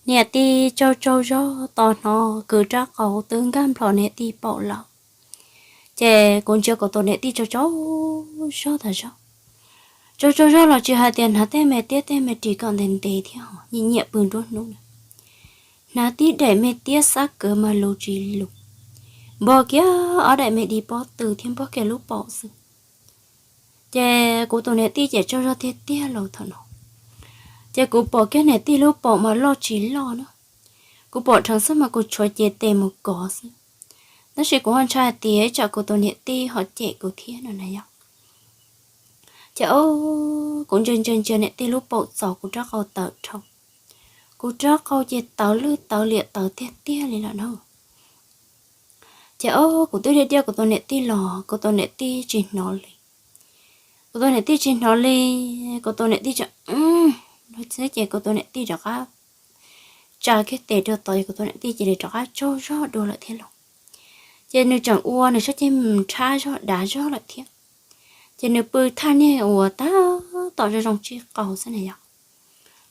Niam tij tsaug tsaug zog tos hnov kwv rab qau twb nkag nplho niam tij paum lawm. Ces kuv ntsia kuv tus niam tij tsaug tsaug zog tas zog. Tsaug tsaug zog los tsis hais tias hnav tej me tiab tej me ris kom ntev ntev thiab, nyiam nyiam pw nruab hnub na. Hnav tib daim me tiab xab kwv mas lus tsis lus, npog kiag ob daim me di pob tw thiab npog kiag lub paum xwb. Ces kuv tus niam tij ces tsaug zog tiag tiag los thaum no. Ces kuv pom kiag niam tij lub paum mas loj tsis loj na. Kuv pom dheev xwb mas kuv tshuav cev tes mus kov xwb. Tab sis kuv ho ntshai hais tias tsam kuv tus niam tij ho cem kuv thiab no na yog. Ces o, kuv ntsia ntsia ntsia niam tij lub paum txaus kuv rab qau tawv dhau. Kuv rab qau ces tawv lwj tawv liam tawv tiag tiag li lawm na. Ces o, kuv twb diaj diaj kuv tus niam tij los kuv tus niam tij tsis hnov li. Kuv tus niam tij tsis hnov li, kuv tus niam tij tseem, no xwb ces kuv tus niam tij rov qab tsa kiag tes rau tod, kuv tus niam tij cia li rov qab tsaug zog dua lawm thiab lauj. Ces nws tseem ua nws sab ceg nrhab zog dav zog lawm thiab. Ces nws pw thaj niag uas tab tom zoo zoo tsij qau xwb na yog.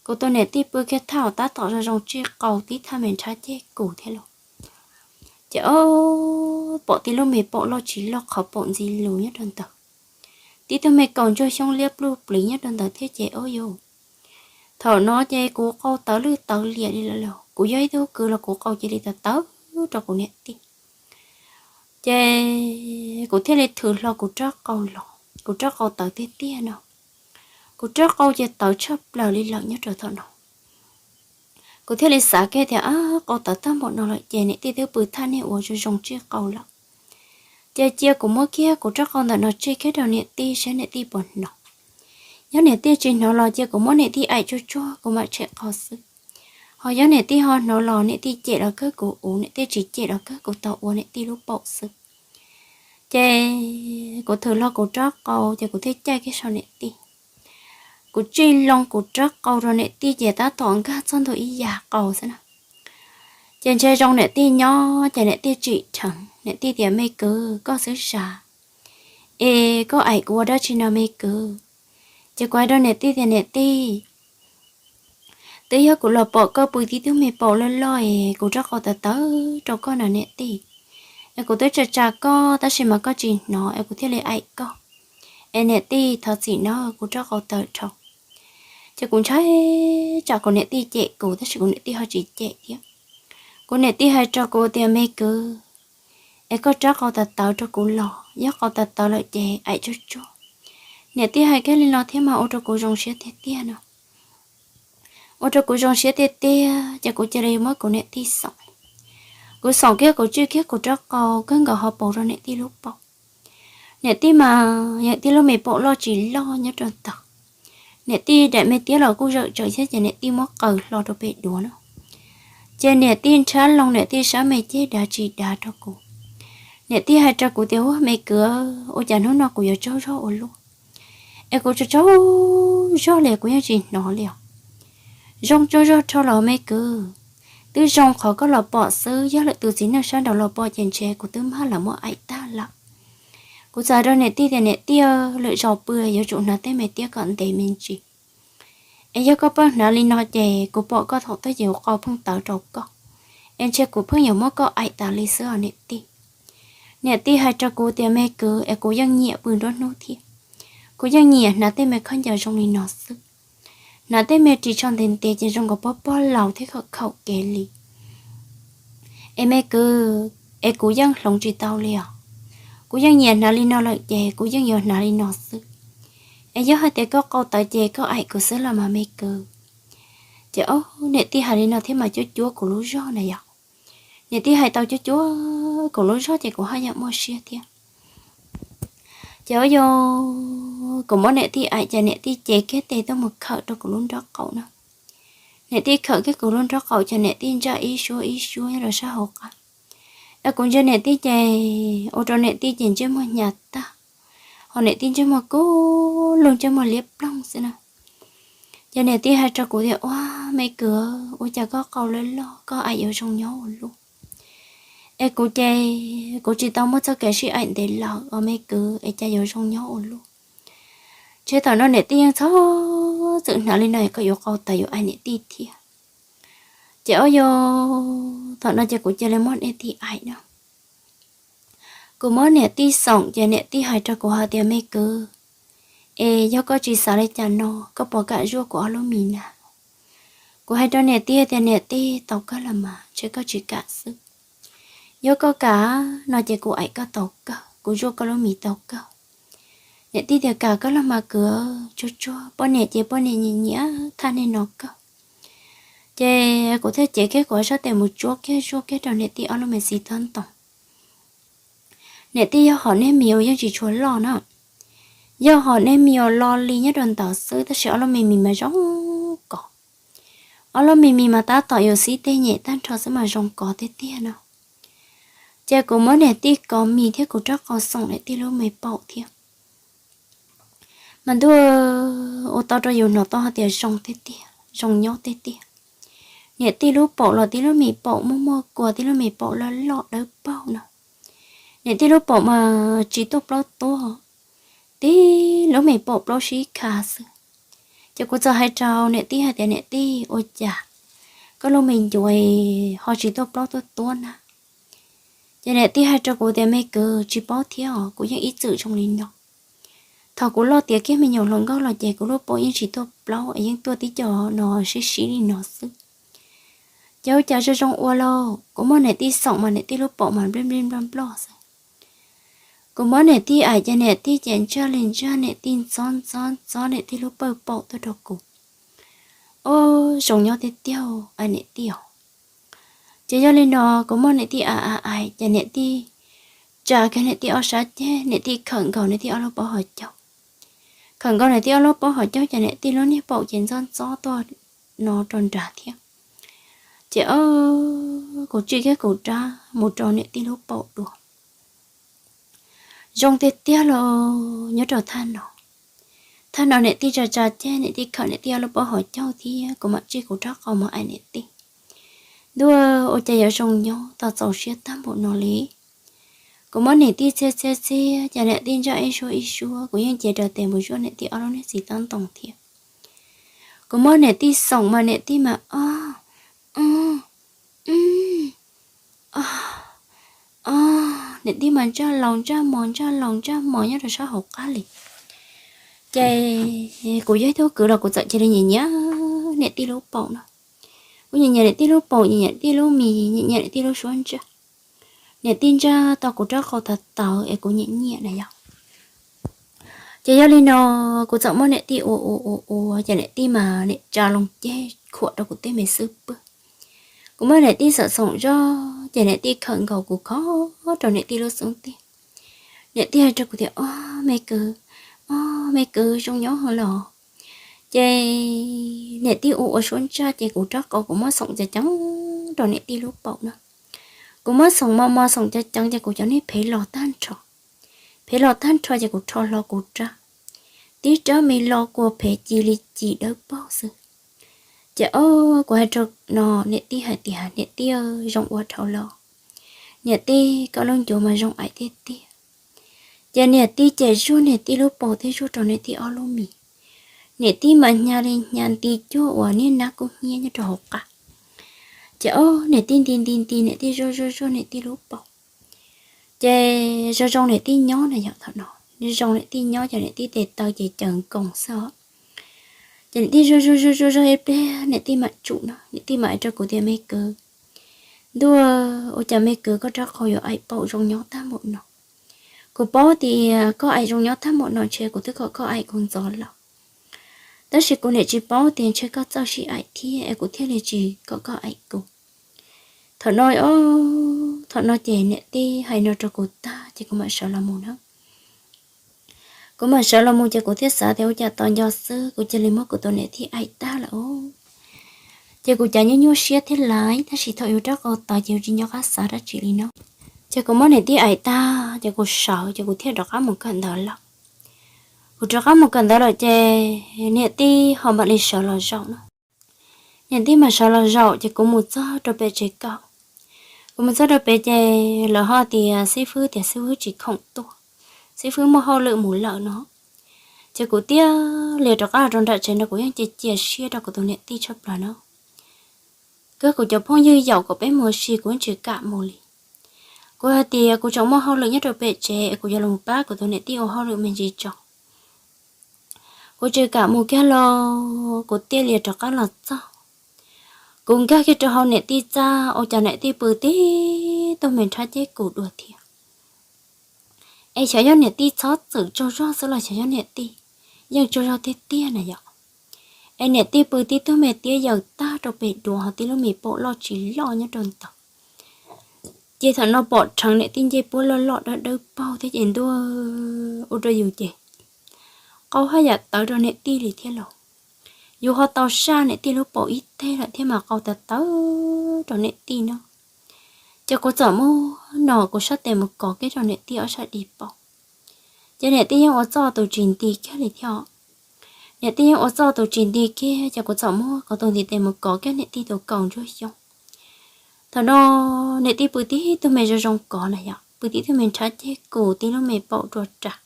Kuv tus niam tij pw kiag thaj uas tab tom zoo zoo tsij qau tib thaj me nrhab ceg kus thiab lauj. Ces o, pom tib lub me paum loj tsis loj qhov paum ntxi lus nyob rau ntawd. Tib tug me kaus ntsuag xyoob liab pluj pliv nyob rau ntawd thiab ces o yus. Thaum no ces kuv qau tawv lwj tawv liam li lawm lauj, kuv yog ib tug kwv los kuv qau cia li tawv tawv rau kuv niam tij. Ces kuv thiaj li thwm hlo kuv rab qau los, kuv rab qau tawv tiag tiag no. Kuv rab qau ces tawv tshaj plaws li lawm nyob rau thaum no. Kuv thiaj li xav kiag tias, ab, qau tawv tag npaum no lawm ces niam tij twb pw thaj niag uas zoo zoo tsij qau lawm. Ces cia kuv muab kiag kuv rab qau ntawm no tsij kiag rau niam tij saib niam tij puas hnov. Yog niam tij tsis hnov los cia kuv muab niam tij aim tsuag tsuag kuv mam tshem qau xwb. Ho yog niam tij ho hnov los niam tij cem los kawg kuv ua, niam tij tsis cem los kawg kuv tau ua niam tij lub paum xwb. Ces kuv thwm hlo kuv rab qau ces kuv thiaj caij kiag saum niam tij. Kuv tsij loo kuv rab qau rau niam tij ces tab tom nkag txog ntua ib yam qau xwb na. Ces ntshe zoo niam tij nyob ces niam tij tsim dheev, niam tij tias, me kwv, koj xwb sav, es koj aim kuv ua dab tsi no me kwv? Ces kuv hais rau niam tij tias, niam tij, twb yog kuv los pom koj pw tib tug me paum loj loj es kuv rab qau tawv tawv rau koj na niam tij. Es kuv twb tsa tsa koj tab sis mas koj tsis hnov es kuv thiaj li aim koj. Es niam tij thov txim nawb, kuv rab qau tawv dhau. Ces kuv ntshai tsam kuv niam tij cem kuv tab sis kuv niam tij ho tsis cem thiab. Kuv niam tij hais rau kuv tias, me kwv, es koj rab qau tawv tawv rau kuv los, yog qau tawv tawv lawm ces aim tsuag tsuag. Niam tij hais kiag li no thiab mas ua rau kuv zoo siab tiag tiag no. Ua rau kuv zoo siab tiag tiag ces kuv cia li muab kuv niam tij xoom. Kuv xoom kiag kuv tsij kiag kuv rab qau kawg nkaus ho paus rau niam tij lub paum. Niam tij mas yeej tib lub me paum loj tsis loj nyob rau ntawd. Niam tij daim me tiab los kuj zawm tsawv thiab ces niam tij muab qaws hlo rau pem duav no. Ces niam tij nrhab loo niam tij sab me ceg dav tsis dav rau kuv. Niam tij hais rau kuv tias, ua me kwv, ua cas hnub no kuv yuav tsaug zog ua luaj, es kuv tsaug tsaug zog li kuv yeej tsis hnov li os. Zoo tsaug zog dhau los me kwv, twb zoo qhov koj los pom xwb, yog lwm tus txiv neej sab nraud los pom ces ntshe kuv twb mag los muab aim tag lawm. Kuv txawm hais rau niam tij tias, niam tij, lwm zaus pw yuav tsum hnav tej me tiab kom ntev me ntsis. Es yog koj pheej hnav li no ces kuv pom koj thaum twg ces kuv qau pheej tawv rau koj, es ntshe kuv pheej yuav muab koj aim tas li xwb os niam tij. Niam tij hais rau kuv tias, me kwv, es kuv yeej nyiam pw nruab hnub thiab. Kuv yeej nyiam hnav tej me khaub ncaws zoo li no xwb. Hnav tej me ris tsho ntev ntev ces zoo nkaus pog pog laus thiab khaum khaum kev li. Es me kwv, es kuv yeej hloov tsis tau li os. Kuv yeej nyiam hnav li no lawm ces kuv yeej yuav hnav li no xwb. Es yog hais tias koj qau tawv ces koj aim kuv xwb los mas me kwv. Ces o, niam tij hais li no thiab mas cuab cuab kuv lub zog na yog. Niam tij hais tau cuab cuab kuv lub zog ces kuv haj yam muaj siab thiab. Ces o yog kuv muab niam tij aim ces niam tij cev kiag tes tuaj mus khawm rau kuv lub nrob qaum na. Niam tij khawm kiag kuv lub nrob qaum ces niam tij ntsaj ib suab ib suab nyob rau sab hauv qab. Es kuv ntsia niam tij ces ua rau niam tij ces ntsej muag hnyav tag, ho niam tij ntsej muag kub lug ntsej muag liab ploog xwb na. Ces niam tij hais rau kuv tias, ua me kwv, ua cas koj qau loj loj koj aim yuav zoo nyob ua luaj. Es kuv ces kuv tsis tau muaj txoj kev sib aim ntev lawm os me kwv, es cas yuav zoo nyob ua luaj. Ntshe thaum no niam tij yeej txhob txwm hnav li no es koj yuav qau tawv yuav aim niam tij thiab. Ces o yog thaum no ces kuv cia li muab niam tij aim no. Kuv muab niam tij xoom ces niam tij hais rau kuv hais tias, Me kwv, es yog koj tsis xav li cas no, koj puas kam zuaj kuv ob lub mis na? Kuv hais rau niam tij tias, Niam tij, tau kawg los mas, ntshe koj tsis kam xwb. Yog koj kam no ces kuv aim koj tau kawg, kuv zuaj koj lub mis tau kawg. Niam tij tias, Kam kawg los mas kwv, tsuag tsuag, poj niam ces poj niam nyiam nyiam thaj nej no kawg. Ces kuv thiaj cev kiag kuv ob sab tes mus tsuab kiag zuaj kiag rau niam tij ob lub me xis tob ntoo. Niam tij, yog hom nej mis uas yeej tsis tshua loj na, yog hom nej mis uas lo li nyob rau ntawd xwb, tab sis ob lub me mis mas zoo kov, ob lub me mis mas tab tom yuav xib teg nyem tag nrho xwb mas zoo kov tiag tiag no. Ces kuv muab niam tij kov mis thiab kuv rab qau xoom niam tij lub me paum thiab. Mas ntuj, ua tau rau yus hnov tau hais tias zoo tiag tiag, zoo nyob tiag tiag. Niam tij lub paum los tib lub me paum muaj muaj kua, tib lub me paum loj loj dawb paug no. Niam tij lub paum mas tsis tuaj plaub tuab, tib lub me paum plaub sib kha xwb. Ces kuv txawm hais rau niam tij hais tias, Niam tij, ua cas koj lub me ncuav ho tsis tuaj plaub tuaj tuab na? Ces niam tij hais rau kuv tias, Me kwv, tsis paub thiab os, kuv yeej ib txwm zoo li no. Thaum kuv loj tiav kiag me nyuam hluas nkauj los ces kuv lub paum yeej tsis tuaj plaub es yeej tuaj tib co no sib sib li no xwb. Ces ua cas zoo zoo ua lauj, kuv muab niam tij xoom mas niam tij lub paum mas nplij nplij nploj nploj xwb. Kuv muab niam tij aim ces niam tij ces ntsaj li ntsaj, niam tij ntxob ntxob ntxob niam tij lub pawg paum tuaj rau kuv. O, zoo nyob tiag tiag, aim niam tij os. Ces yog li no kuv muab niam tij aim aim aim ces niam tij tsa kiag niam tij ob sab ceg, niam tij khawm nkaus niam tij ob lub pob hauv caug. Khawm nkaus niam tij ob lub pob hauv caug ces niam tij lub niag paum ces ntxob ntxob tuaj no rau nrad thiab. Ces o, kuv tsim kiag kuv rab mus rau niam tij lub paum dua. Zoo tiag tiag los nyob rau thaj no. Thaj no niam tij tsa tsa ceg, niam tij khawm niam tij ob lub pob hauv caug thiab kuv mam tsim kuv rab qau mus aim niam tij. Ntuj, ua cas yuav zoo nyob tau txaus siab tag npaum no li. Kuv muab niam tij txhiab txhiab txhiab ces niam tij ntsaj ib suab ib suab, kuv yeej cev raws tes mus zuaj niam tij ob lub niag xis tob ntoo thiab. Kuv muab niam tij xoom mas niam tij mas o, o, o, o, niam tij mas ntsaj laus ntsaj mos ntsaj laus ntsaj mos nyob rau sab hauv qab li. Ces kuv yog ib tug kwv los kuv txawm cia li nyiam nyiam niam tij lub paum no. Kuv nyiam nyiam niam tij lub paum, nyiam nyiam niam tij lub mis, nyiam nyiam niam tij lub suab ntsaj. Niam tij ntsaj tau kuv rab qau tawv tawv es kuv nyiam nyiam na yog. Ces yog li no kuv txawm muab niam tij ua ua ua ua ces niam tij mas niam tsa loo ceg khuam rau kuv tej me xub pwg. Kuv muab niam tij xoom xoom zog ces niam tij khawm nkaus kuv khob rau niam tij lub xub ntiag. Niam tij hais rau kuv tias, Ob me kwv, ob me kwv, zoo nyob heev los? Ces niam tij ua ua suab ntsaj ces kuv rab qau kuv muab xoom ceev ceev rau niam tij lub paum na. Kuv muab xoom mos mos xoom ceev ceev ces kuv cov niag phev los tag nrho. Phev los tag nrho ces kuv rho hlo kuv rab. Tib rab me lo kua phev ci li ci dawb paug xwb. Ces o, kuv hais rau no niam tij hais tias, Niam tij, zoo ua dhau los? Niam tij, koj lub ncuav mas zoo aim tiag tiag. Ces niam tij ces zuaj niam tij lub paum thiab zuaj rau niam tij ob lub mis. Niam tij mas hnyav li hnyav nti cuag uas niag nab kub hnyiab nyob rau hauv qab. Ces o, niam tij nti nti nti niam tij zuaj zuaj zuaj niam tij lub paum. Ces zoo zoo niam tij nyob na yom, thaum no zoo niam tij nyob ces niam tij tes taw ces caws nkoos xwb os. Ces niam tij zuaj zuaj zuaj zuaj zuaj ib pliag niam tij mam tsum no, niam tij mam hais rau kuv tias, Me kwv, ntuj, ua cas me kwv koj rab qau yuav aim paum zoo nyob tag npaum no? Kuv paub tias koj aim zoo nyob tag npaum no ntshe kuv twb kom koj aim kuv ntxov lawm. Tab sis kuv niam tsis paub tias ntshe koj txawj sib aim thiab es kuv thiaj li tsis kom koj aim kuv. Thaum no, thaum no ces niam tij hais no rau kuv tag ces kuv mam sawv los mus na. Kuv mam sawv los mus ces kuv thiaj xav tias ua cas tos nco xwb kuv cia li muab kuv tus niam tij aim tag lawm os. Ces kuv cas nyuaj nyuaj siab thiab lais, tab sis thaum yus rab qau tawv ces yus tsis nco qab xav dab tsi li no. Ces kuv muab niam tij aim tag ces kuv sawv ces kuv thiaj rov qab mus kawm ntawv lawm. Kuv rov qab mus kawm ntawv lawm ces niam tij ho mam li sawv los zaum no. Niam tij mam sawv los zaum ces kuv mus txog rau pem tsev kawm. Kuv mus txog rau pem ces lawv ho tias xib fwb tias xib fwb tsis khoom tuaj, xib fwb muaj hauj lwm mus lawm no. Ces kuv thiaj li rov qab los rau nram tsev no kuv yeej cia cia siab rau kuv tus niam tij tshaj plaws no. Kawg kuv cov phooj ywg yaum kom peb mus ua si kuv yeej tsis kam mus li. Kuv hais tias kuv tseem muaj hauj lwm nyob rau pem tsev es kuv yuav los pab kuv tus niam tij ua hauj lwm me ntsis tso. Kuv tsis kam mus kiag los kuv thiaj li rov qab los txog. Kuv nkag kiag rau hauv niam tij txaj ua cas niam tij pw tib tug me nrhab ceg kus dua thiab. Es xyov yog niam tij txhob txwm tsaug zog xwb los xyov yog niam tij yeej tsaug zog tiag tiag na yom. Es niam tij pw tib tug me tiab yaws tag rau pem duav ho tib lub me paum loj tsis loj nyob rau ntawd. Ces thaum no pom rheev niam tij ncej puab loj loj dawb dawb paug thiab ces ntuj, ua rau yus ces qau haj yam tawv rau niam tij li thiab los. Yus ho tau saj niam tij lub paum ib teg lawm thiab mas qau tawv tawv rau niam tij no. Ces kuv txawm muab no kuv sab tes mus kov kiag rau niam tij ob sab di paum. Ces niam tij yeej ua txuj tus tsis nti kiag li thiab. Niam tij yeej ua txuj tus tsis nti kiag ces kuv txawm muab kuv tus ntiv tes mus kov kiag niam tij tus kaum ntsuag xyoob. Thaum no niam tij pw tib tug me zoo zoo kov na yom, pw tib tug me nrhab ceg kus tib lub me paum rua ras,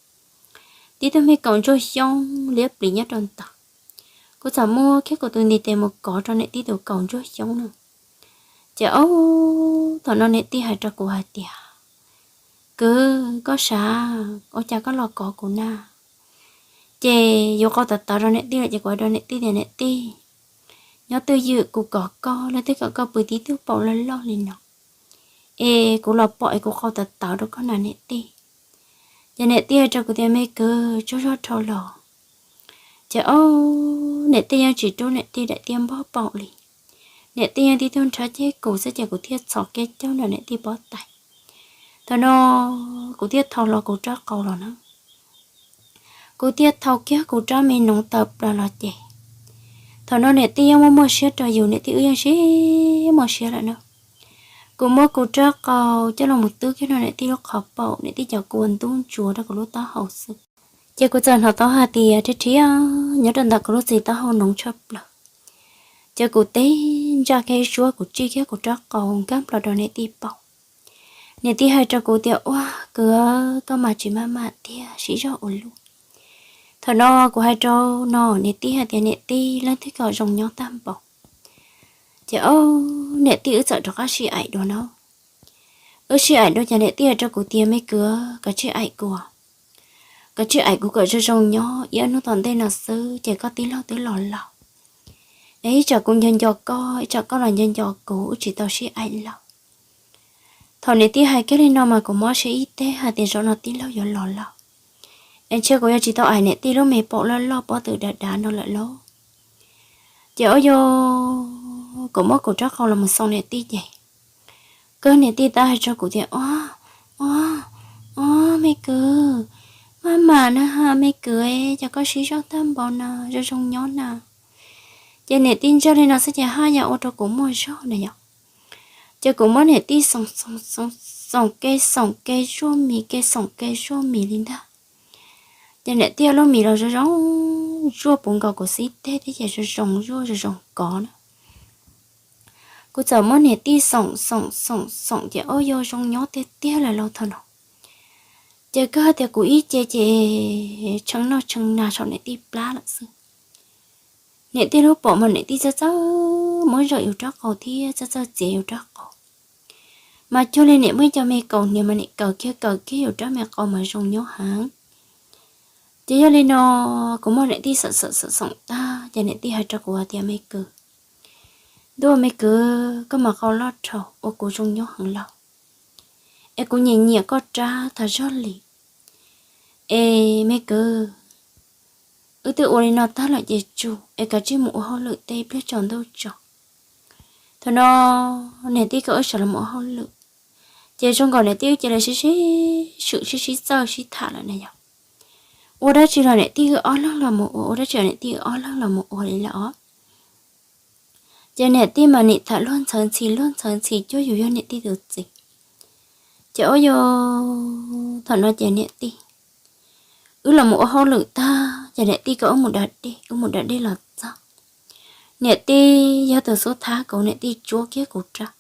tib tug me kaum ntsuag xyoob liab plis nyob rau ntawd. Kuv txawm muab kiag kuv tus ntiv tes mus kov rau niam tij tus kaum ntsuag xyoob no. Ces ob, thaum no niam tij hais rau kuv hais tias, kwv, koj sav, ua cas koj los kov kuv na? Ces yus qau tawv tawv rau niam tij lawm ces kuv hais rau niam tij tias niam tij, nyob twj ywm kuv kov koj, leej twg kom koj pw tib tug paum loj loj li no, es kuv los pom es kuv qau tawv tawv rau koj na niam tij. Ces niam tij hais rau kuv tias me kwv, tsaug zog dhau los. Ces ob, niam tij yeej tsis rub niam tij daim tiab npog paum li. Niam tij yeej tib tug nrhab ceg kus xwb ces kuv thiaj txhos kiag caug nram niam tij pob tais. Thaum no kuv thiaj thau hlo kuv rab qau los na. Kuv thiaj thau kiag kuv rab me noov tawm plaws los ces thaum no niam tij yeej muaj muaj siab rau yus, niam tij wb yeej sib muaj siab lawm na. Kuv muab kuv rab qau coj los mus twb kiag rau niam tij lub qhov paum, niam tij cov kua ntub ntsuav rau kuv lub taub hau xwb. Ces kuv txawm hnov tau hais tias rhiab rhiab nyob rau ntawm kuv lub txiv taub hau noov tshaj plaws. Ces kuv teb ntsaj kiag ib suab kuv tsij kiag kuv rab qau nkag nplo rau niam tij paum. Niam tij hais rau kuv tias ua kwv, koj mas tsis maj mam tiag, siv zog ua luaj. Thaum no kuv hais rau no niam tij hais tias niam tij, leej twg kom zoo nyob tag npaum. Ces ob, niam tij wb txawm rov qab sib aim dua no. Wb sib aim dua ces niam tij hais rau kuv tias me kwv, koj tsis aim kuv, koj tsis aim kuv kom zoo zoo nyob, ib ob hnub tom ntej no xwb ces koj tij laug twb los laus. Es ib tsam kuv nco nco koj, ib tsam koj los nco nco kuv, wb tsis tau sib aim lawm. Thaum niam tij hais kiag li no mas kuv mob siab ib teg hais tias zaum no tij laug yuav los laus, es ntshe kuv yuav tsis tau aim niam tij lub me paum loj loj pob tw dav dav no lawm lauj. Ces ob, yog kuv muab kuv rab qau los mus xoo niam tij ces kawg niam tij tab hais rau kuv tias ob, ob, ob me kwv, maj mam na ha me kwv, cas koj sib zog tag npaum na, zoo zoo nyob na. Ces niam tij ntsaj li no xwb ces haj yam ua rau kuv muaj zog na yom. Ces kuv muab niam tij xoom xoom xoom, xoom kev xoom kev zuaj mis kev xoom kev zuaj mis li ntag. Ces niam tij lub mis los zoo zoo zuaj puv nkaus kuv xib teg thiab ces zoo zoo zuaj zoo zoo kov na. Kuv txawm muab niam tij xoom xoom xoom xoom ces ob, yog zoo nyob tiag tiag lawm lauj thaum no. Ces kawg tias kuv ib ce ces tshee noj tshee nag saum niam tij plab lawm xwb. Niam tij lub paum mas niam tij txawj txawj muab zom yus rab qau thiab txawj txawj txiav yus rab qau. Mas cuag li niam muaj ib co me kaus hniav mas niam kaws kiag kaws kiag yus rab me qau mas zoo nyob heev. Ces yog li no, kuv muab niam tij xoom xoom xoom xoom tag ces niam tij hais rau kuv hais tias me kwv, ntuj me kwv, koj mas qau loj dhau ua kuv zoo nyob heev lauj. Es kuv nyiam nyiam koj rab tas zog li. Es me kwv, wb twb ua li no tag lawm ces tsum es kav tsij mus ua hauj lwm teb ib pliag tsaus ntuj tso. Thaum no niam tij kom wb sawv los mus ua hauj lwm, ces zoo nkaus niam tij wb cia li sib sib swm sib sib txawj sib tham lawm na yom. Ua dab tsi los niam tij wb ob leeg los mus ua, ua dab tsi los niam tij wb ob leeg los mus ua li lawm os. Ces niam tij mas nim tham luag ntxhawv ntxhi luag ntxhawv ntxhi cuag yus yog niam tij tus txiv. Ces ob, yog thaum no ces niam tij, wb los mus ua hauj lwm tag ces niam tij kom wb mus da dej, wb mus da dej los txog, niam tij yog tus xub thab kuv, niam tij tsuab kiag kuv rab.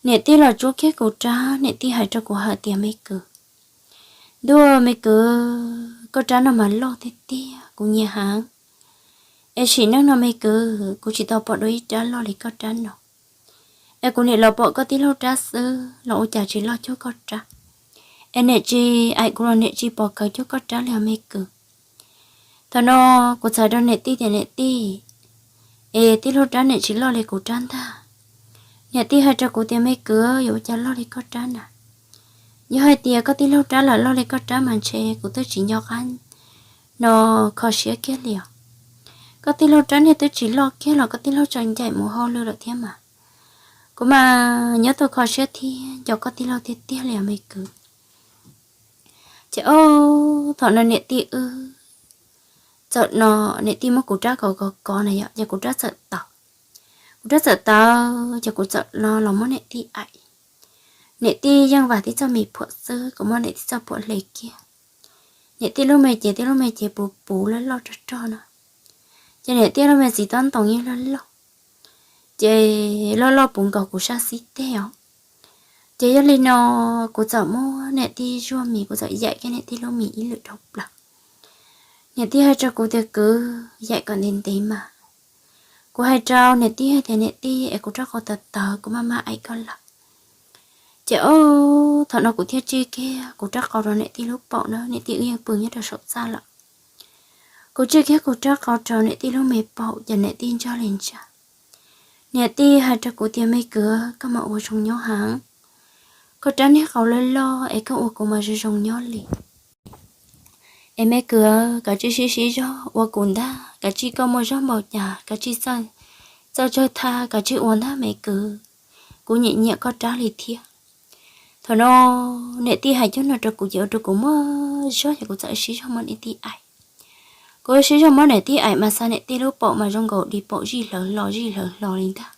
Niam tij los tsuab kiag kuv rab, niam tij hais rau kuv hais tias me kwv, ntuj me kwv, koj rab no mas loj tiag tiag, kuv nyiam heev. Es sim neej no me kwv, kuv tsis tau pom dua ib rab loj li koj rab no. Es kuv nim los pom koj tij laug rab xwb los ua cas tsis loj cuag koj rab, es nim tsis aim kuv los nim tsis pom kawg cuag koj rab li os me kwv. Thaum no kuv txawm hais rau niam tij tias niam tij, es tij laug rab nim tsis loj li kuv rab ntag. Niam tij hais rau kuv tias me kwv, yuav ua cas loj li koj rab na? Yog hais tias koj tij laug rab lam loj li koj rab mas ntshe kuv twb tsis nco qab no kho siab kiag li os. Koj tij laug rab niag twb tsis loj kiag los koj tij laug tseem ncaim mus hauj lwm lawm thiab mas. Kuv mas nyob tau kho siab thiab nco koj tij laug tiag tiag li os me kwv. Ces ob thaum no niam tij wb txawm no, niam tij muab kuv rab kov kov kov na yom, ces kuv rab txawm tawv. Kuv rab txawm tawv ces kuv txawm los los muab niam tij aim. Niam tij yeej vam tib txoj mis phuam xwb, kuv muab niam tij txoj phuam hle kiag. Niam tij lub me cev, tij lub me cev puv puv loj loj rog rog no, ces niam tij lub me txiv tob ntoos yeej loj loj, ces loj loj puv nkaus kuv sab xib teg os. Ces yog li no kuv txawm muab niam tij zuaj mis, kuv txawm yaim kiag niam tij lub mis ib lwm dhau plaws. Niam tij hais rau kuv tias kwv, yaim kom ntev ntev mas. Kuv hais rau niam tij hais tias niam tij, es kuv rab qau tawv tawv, kuv maj maj aim koj lawm. Ces ob thaum no kuv thiaj tsij kiag kuv rab qau rau niam tij lub paum na, niam tij wb yeej pw nyob rau saum txaj lawm. Kuv tsij kiag kuv rab qau rau niam tij lub me paum ces niam tij ntsaj li ntsaj. Niam tij hais rau kuv tias me kwv, koj mas ua zoo nyob heev, koj rab niag qau loj loj es koj ua kuv mas zoo zoo nyob li. Es me kwv, kav tsij sib sib zog ua kuv ntag, kav tsij koj muaj zog npaum cas kav tsij txawj tsawg thaj kav tsij ua ntag me kwv, kuv nyiam nyiam koj rab li thiab. Thaum no niam tij hais cov no rau kuv ces ua rau kuv muaj zog ces kuv txawm sib zog muab niam tij aim. Kuv sib zog muab niam tij aim mas xav niam tij lub paum mas zoo nkaus li paum zij hlawv hlo zij hlawv hlo li ntag,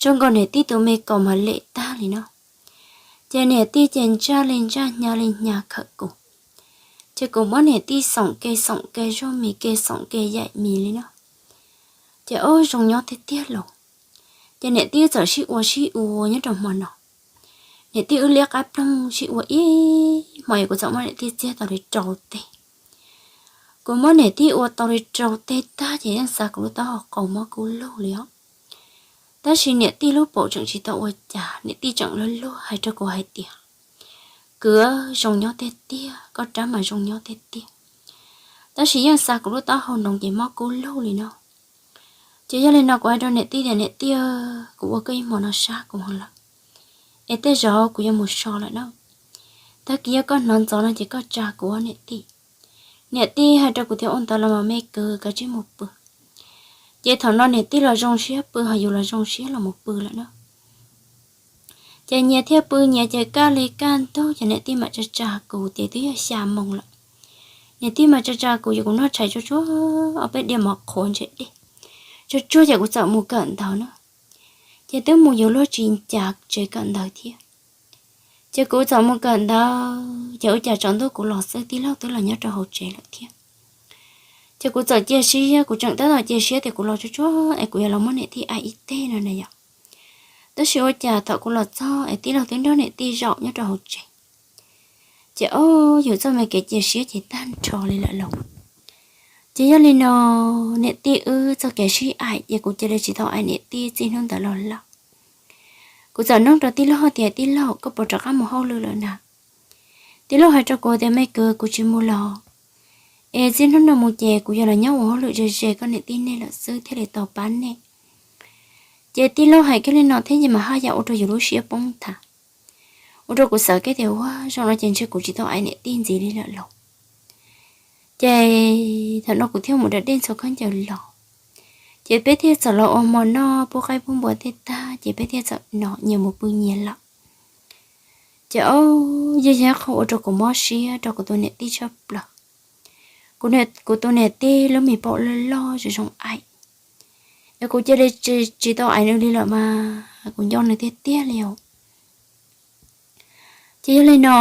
zoo nkaus niam tij tus me kaus mas lem tag li no. Ces niam tij ces ntsaj li ntsaj hnyav li hnyav khawm kuv. Ces kuv muab niam tij xoom ke xoom ke zuaj mis ke xoom ke yaim mis li no. Ces ob zoo nyob tiag tiag los. Ces niam tij wb txawm sib ua sib ua nyob rau hmo no. Niam tij wb liab qab ploog sib ua ib hmo es kuv txawm muab niam tij txiag tau li rau teg. Kuv muab niam tij ua tau li rau teg tag ces yeej xav kuv lub taub hau qaus mob kub lug li os. Tab sis niam tij lub paum tseem tsis tau ua cas, niam tij tseem luag luag hais rau kuv hais tias, kwv, zoo nyob tiag tiag, koj rab mas zoo nyob tiag tiag. Tab sis yeej xav kuv lub taub hau noov ces mob kub lug li no. Ces yog li no kuv hais rau niam tij tias niam tij, kuv ua koj ib hmo no sab kuv heev lawm, es tej zaum kuv yuav mus so lawm na. Tag kis yog koj hnov ntxov no ces koj tsa kuv niam tij. Niam tij hais rau kuv tias ua ntawd los mas me kwv, kav tsij mus pw. Ces thaum no niam tij los zoo siab pw ho yus los zoo siab los mus pw lawm na. Ces nyias thiaj pw nyias ces kaj li kaj ntug ces niam tij mam tsa tsa kuv ces twb yog xya moos lawm. Niam tij mam tsa tsa kuv ces kuv noj tshais tsuag tsuag ob peb diav mov qhuav ntse dej tsuag tsuag ces kuv txawm mus kawm ntawv na. Ces twb mus yuav luag tsis ncav tsev kawm ntawv thiab. Ces kuv txawm mus kawm ntawv ces ua cas tsaus ntuj kuv los xwb tij laug twb los nyob rau hauv tsev lawm thiab. Ces kuv txawm cia siab, kuv tseem tab tom cia siab tias kuv los tsuag tsuag es kuv yuav los muab niam tij aim ib teg no na yom. Tab sis ua cas thaum kuv los txog es tij laug twb nrog niam tij zaum nyob rau hauv tsev. Ces ob yus txoj me kev cia siab ces tag nrho li lawm lauj. Ces yog li no, niam tij wb txoj kev sib aim ces kuv cia li tsis tau aim niam tij txij hnub ntawd los lawm. Kuv txawm noog rau tij laug tias tij laug, koj puas rov qab mus hauj lwm lawm na? Tij laug hais rau kuv tias me kwv, kuv tsis mus los, es txij hnub no mus ces kuv yuav los nyob ua hauj lwm ze ze koj niam tij nej lawm xwb thiaj li tau pab nej. Ces tij laug hais kiag li no thiab ces mas haj yam ua rau yus lub siab poob nthav, ua rau kuv xav kiag tias ua zoo no ces ntshe kuv tsis tau aim niam tij ntxiv li lawm lauj. Ces thaum no kuv thiaj mus da dej ntxhua khaub ncaws los, ces peb thiaj txawm los ua hmo noj pub qaib pub npua tej tag ces peb thiaj txawm no nyias mus pw nyias lawm. Ces ob yog yog qhov ua rau kuv mob siab rau kuv tus niam tij tshaj plaws. Kuv tus niam tij lub me paum loj loj zoo zoo aim, es kuv cia li tsis tau aim nws li lawm mas kuv nco nws tiag tiag li os. Ces yog li no,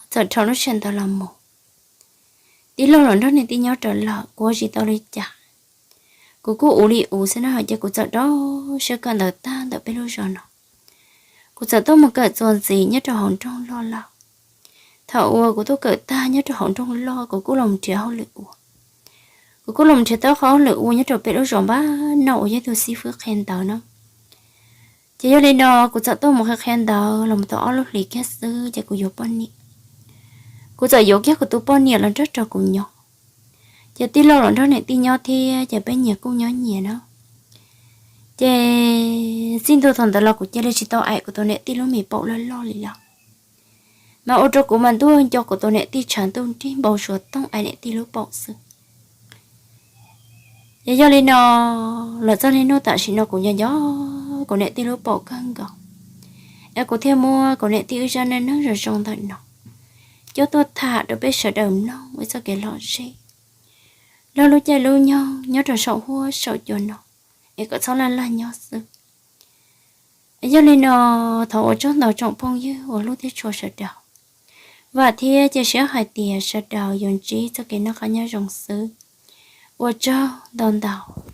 txawm dhau lub sij hawm ntawd los mus, tij laug los nrog niam tij nyob raws lawm, kuv ua tsis tau li cas. Kuv kuj ua li ua xwb na, ces kuv txawm rau siab kawm ntawv tag ntawm peb lub zos no, kuv txawm tuaj mus kawm txuas ntxiv nyob rau hauv nroog loj lawm. Thaum uas kuv tuaj kawm tag nyob rau hauv nroog loj, kuv kuj los nrhiav hauj lwm ua. Kuv kuj los nrhiav tau qhov hauj lwm ua nyob rau peb lub zos npab no uas yog tus xib fwb qhia ntawv na. Ces yog li no kuv txawm tuaj mus qhia qhia ntawv los mus tau ob lub hlis kiag xwb ces kuv yuav poj niam. Kuv txawm yuav kiag kuv tus poj niam los nrog rau kuv nyob. Ces tij laug los nrog niam tij nyob thiab ces peb nyias kuj nyob nyias na. Ces txij ntua thaum ntawd los kuv cia li tsis tau aim kuv tus niam tij lub me paum loj loj li lawm. Mas ua rau kuv mas ntuj nco kuv tus niam tij tshav ntuj nrig npau suav toog aim niam tij lub paum xwb. Ces yog li no, los txog niaj hnub tam sim no kuv nco nco kuv niam tij lub paum kawg nkaus, es kuv thiaj muab kuv niam tij wb zaj neej neeg zoo zoo ntawm no coj tuaj tham rau peb sawv daws mloog ua txoj kev lom zem. Lub lub caij lub nyoog nyob rau saum huab saum cua no, es kom txhob laj laj nyob xwb. Yog li no, thov ua tsaug ntau tsoom phooj ywg uas hlub thiab tshua sawv daws. Vam thiab cia siab hais tias sawv daws yuav ntsib txoj kev noj qab nyob zoo xwb. Ua tsaug ntau ntau.